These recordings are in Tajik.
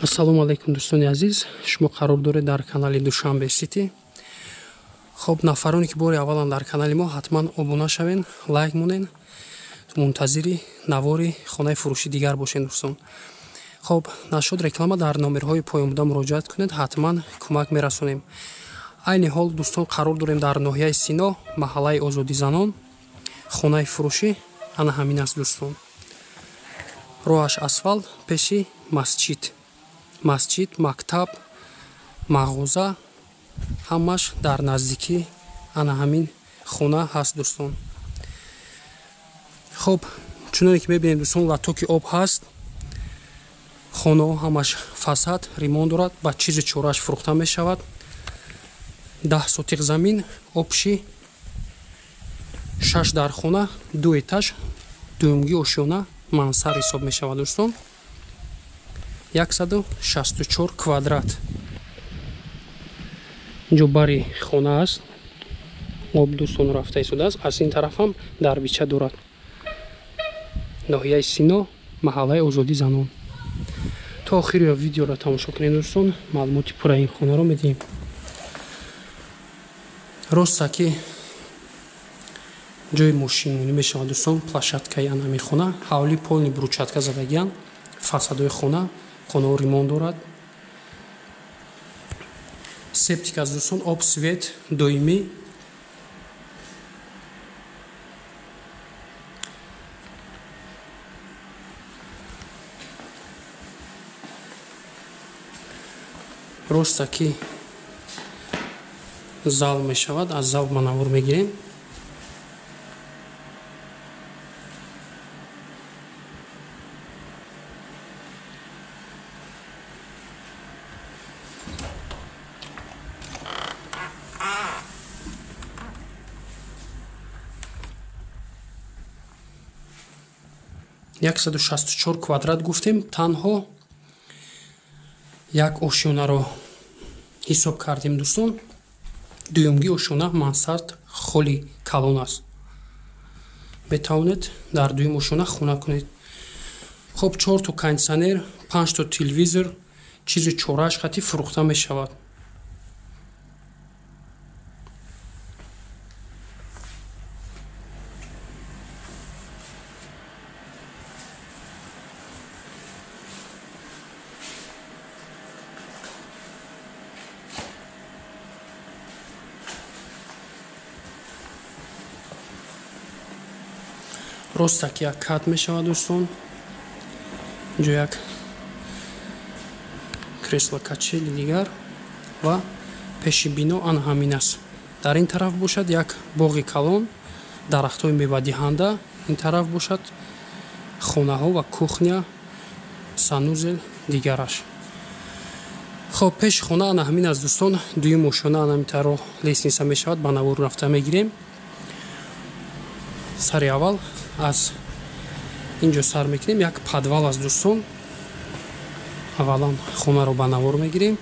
Ассалому алайкум дӯстони азиз, шумо қарор доред дар канали Душанбе Сити. Хоб, нафароне ки бори аввалан дар канали мо, ҳатман обуна шавен, лайк монен, мунтазири навори хонаи фурӯши дигар бошен дӯстон. Хоб, нашуд реклама дар номерҳои поёнбуда муроҷиат кунед, ҳатман кӯмак мерасонем. Айни ҳол дӯстон қарор дорем дар ноҳияи Сино, маҳаллаи Озодизанон, хонаи фурӯшӣ ана ҳамин аст дӯстон. Роҳаш асфалт, пеши масҷид. Масҷид, мактаб, мағоза ҳамаш дар наздикӣ ана ҳамин хона ҳаст дӯстон. Хоб, чуноне ки мебинем дӯстон, латоки об ҳаст, хонаҳо ҳамаш фасад, ремонт дорад, ба чизи чорааш фурӯхта мешавад. 10 сотиқ замин, обши 6 дар хона, 2 этаж, дуюмги ошёна мансар ҳисоб мешавад дӯстон. 164 квадрат. Инҷо бари хона аст, об дӯстон рафта истодааст. Аз ин тараф ҳам дарбича дорад. Ноҳияи Сино, маҳаллаи Озодии занон. То охири видеоро тамошо кунед дӯстон, маълумоти пурраи ин хонаро медиҳем. Роста ки ҷои мошинмонӣ мешавад дӯстон, площадкаи ана ҳамин хона, ҳавли полни брусчатка задагиян, фасадои хона, хонаҳо ремонт дорад. Септик аст дӯстон, об, свет доимӣ. Роста ки зал мешавад, аз зал манаввур мегирем. 164 квадрат гуфтем, танҳо як ошёнаро ҳисоб кардем дӯстон. Дуюмги ошёна мансард холи калон аст. Метавонед дар дуюм ошёна хона кунед. Хоб, 4 то кондитсионер, 5 то телевизор, чизи чорааш хати фурӯхта мешавад. Роста ки як кат мешавад дӯстон. Инҷо як кресло качели дигар ва пеши бино ана ҳамин аст. Дар ин тараф бошад як боғи калон, дарахтҳои мевадиҳанда, ин тараф бошад хонаҳо ва кухня, санузел дигараш. Хоб, пеши хона ана ҳамин аст дӯстон. Дуюм ошёна ана ҳамин тараф лестница мешавад, ба навор рафта мегирем. Сари аввал аз инҷо сар мекунем. Як подвал аст дӯстон. Аввалан хонаро ба навор мегирем.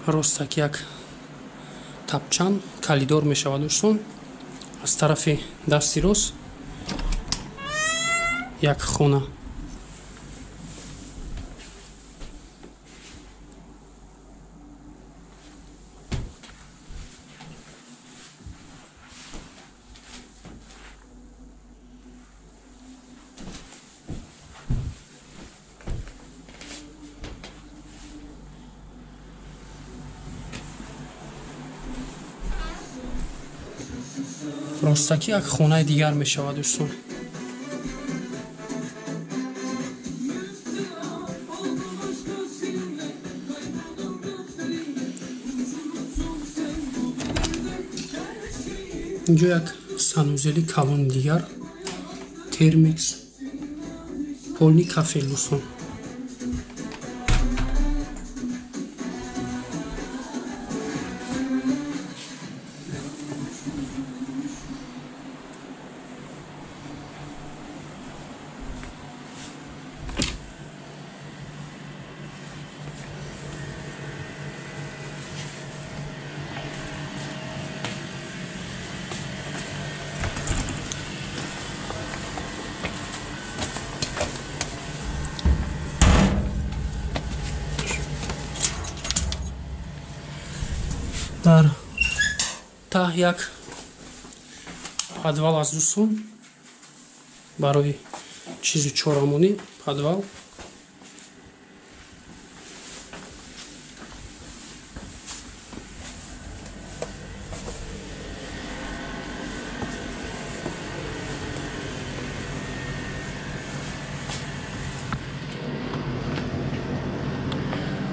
Ростак як тапчан калидор мешавад дӯстон. Аз тарафи дасти рост як хона. Ростаки як хонаи дигар мешавад дӯстон. Инҷо як санузели калони дигар, термикс, полни кафел дӯстон. Дар таҳ як подвал аст дӯстон, барои чизу чорамонӣ подвал.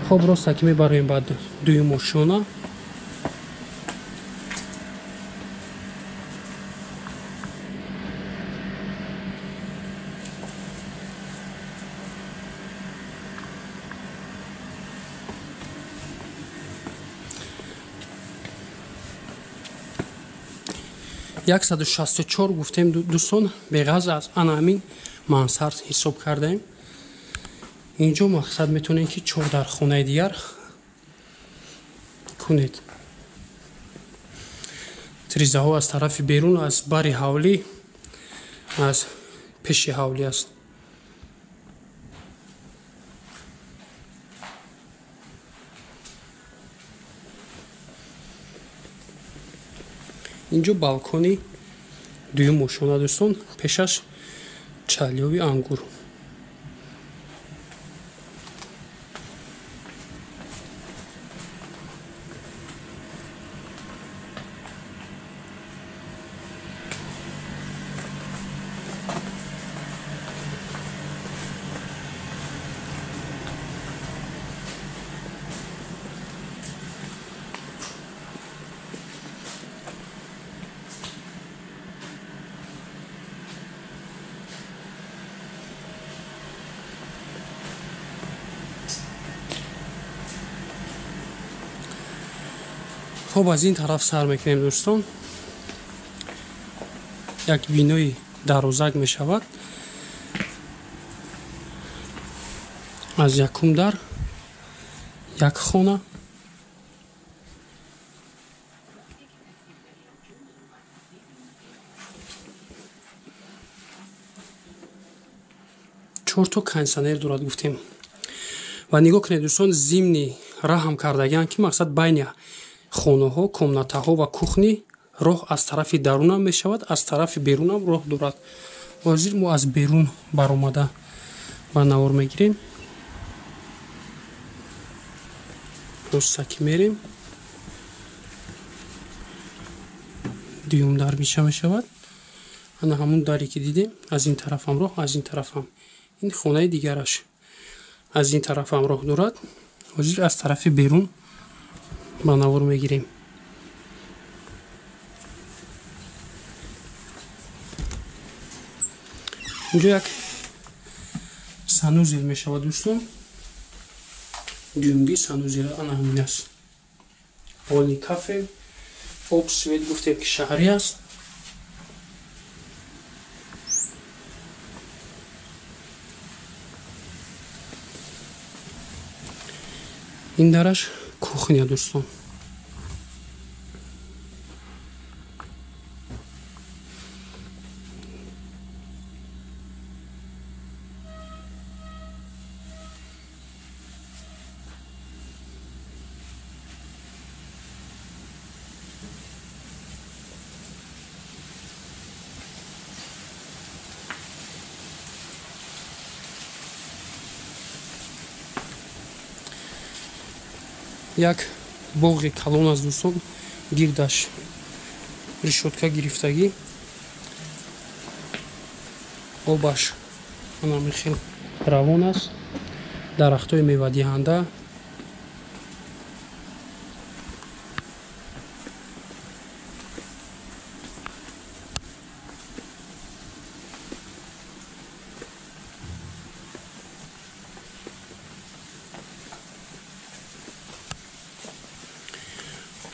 Хоб, роста ки мебароем ба дуюм ошёна. 164 гуфтем дӯстон, беғаз аз ана ҳамин мансард ҳисоб кардаем. Инҷо мақсад метавонем ки 4 дар хонаи дигар кунед. Тризаҳо аз тарафи берун, аз бари ҳавлӣ, аз пеши ҳавлӣ аст. Инҷо балкони дуюм ошёна дӯстон, пешаш чалёви ангур. Хоб, аз ин тараф сар мекунем дӯстон. Як бинои дарозак мешавад. Аз якум дар як хона. Чорто кондитсионер дорад гуфтем. Ва нигоҳ кунед дӯстон, зимни раҳм кардагиан ки мақсад байни хонаҳо, комнатаҳо ва кухни роҳ аз тарафи дарунам мешавад, аз тарафи берунам роҳ дорад. Ҳозир мо аз берун баромада ба навор мегирем. Ростаки мерем. Дуюм дар биша мешавад. Ана ҳамун даре ки дидем, аз ин тарафам роҳ, аз ин тарафам. Ин хонаи дигараш аз ин тарафам роҳ дорад. Ҳозир аз тарафи берун ба навор мегирем. Инҷо як санузел мешавад дӯстон. Дуюмги санузел ана ҳамин аст. Поли кафе, об, свет гуфтем ки шаҳрӣ аст. Ин дараш кухня дӯстон. Як боғи калон аст дӯстон, гирдаш решотка гирифтагӣ, обаш анами хел равон аст, дарахтҳои мевадиҳанда.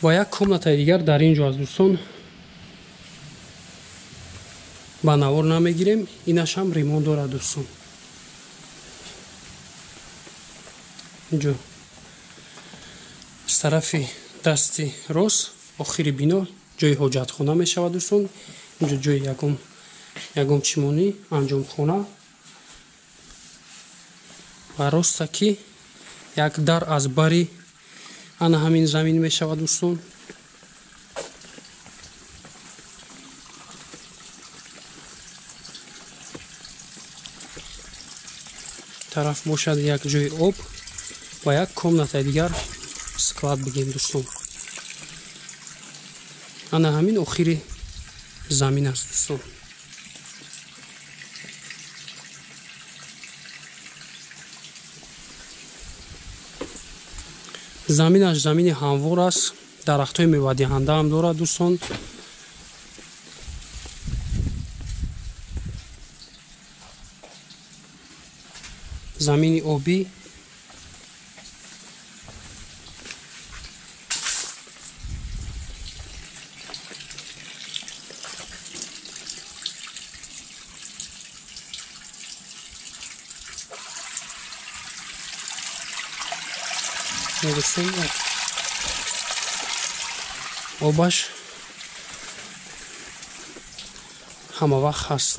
Ва як комнатаи дигар дар ин ҷо аз дӯстон ба навор намегирем. Инаш ҳам ремонт дорад дӯстон. Инҷо аз тарафи дасти рост охири бино ҷои ҳоҷатхона мешавад дӯстон. Инҷо ҷои ягон чимонӣ анҷомхона ва роста ки як дар аз бари ана ҳамин замин мешавад дӯстон. Тараф бошад як ҷои об ва як комнатаи дигар склад бигем дӯстон. Ана ҳамин охири замин аст дӯстон. Заминаш замини ҳамвор аст, дарахтҳои мевадиҳанда ҳам дорад дӯстон. Замини обӣ. Обаш ҳама вақт ҳаст.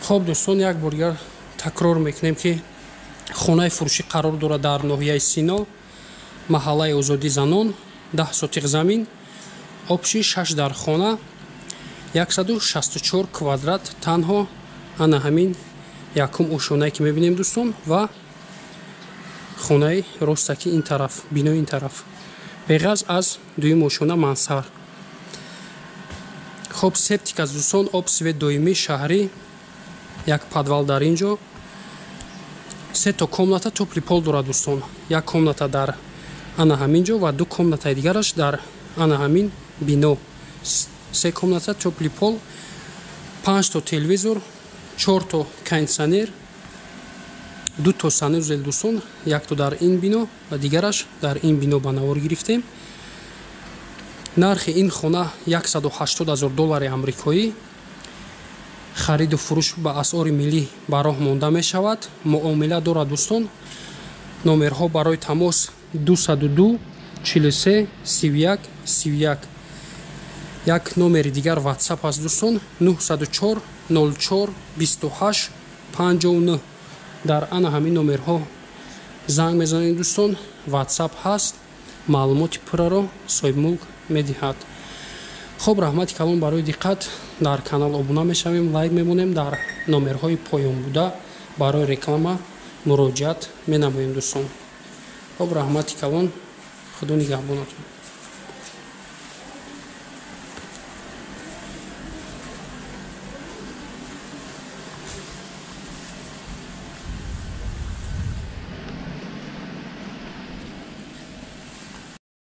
Хоб дӯстон, як бор дигар такрор мекунем, ки хонаи фурӯшӣ қарор дорад дар ноҳияи Сино, маҳаллаи Озодии занон, 10 сотиқ замин, обши 6 дар хона, 164 квадрат. Танҳо ана ҳамин якум ошонае ки мебинем дӯстон ва хонаи ростаки ин тараф, бинои ин тараф, беғаз аз дуюм ошона мансар. Хоб септик аз дӯстон, об свет доимӣ шаҳрӣ, як подвал дар ин ҷо, 3 то комната топли пол дорад дӯстон. Як комната дар ана ҳамин ҷо ва 2 комнатаи дигараш дар ана ҳамин бино. 3 комната топли пол, 5 то телевизор, 4 то кондитсионер, 2 то санузел дӯстон, як то дар ин бино ва дигараш дар ин бино ба навор гирифтем. Нархи ин хона 180 000 доллари амрикоӣ. Хариду фурӯш ба асъори миллӣ ба роҳ монда мешавад. Муомила дорад дӯстон. Номерҳо барои тамос 202 43 31 31. Як номери дигар WhatsApp аст дӯстон, 904 04 28 59. Дар ана ҳамин номерҳо занг мезанед дӯстон, WhatsApp ҳаст, маълумоти пурраро соҳибмулк медиҳад. Хоб, раҳмати калон барои диққат. Дар канал обуна мешавем, лайк мемонем, дар номерҳои поён буда барои реклама муроҷиат менамоем дӯстон. Хоб, раҳмати калон, худо нигаҳбонатон.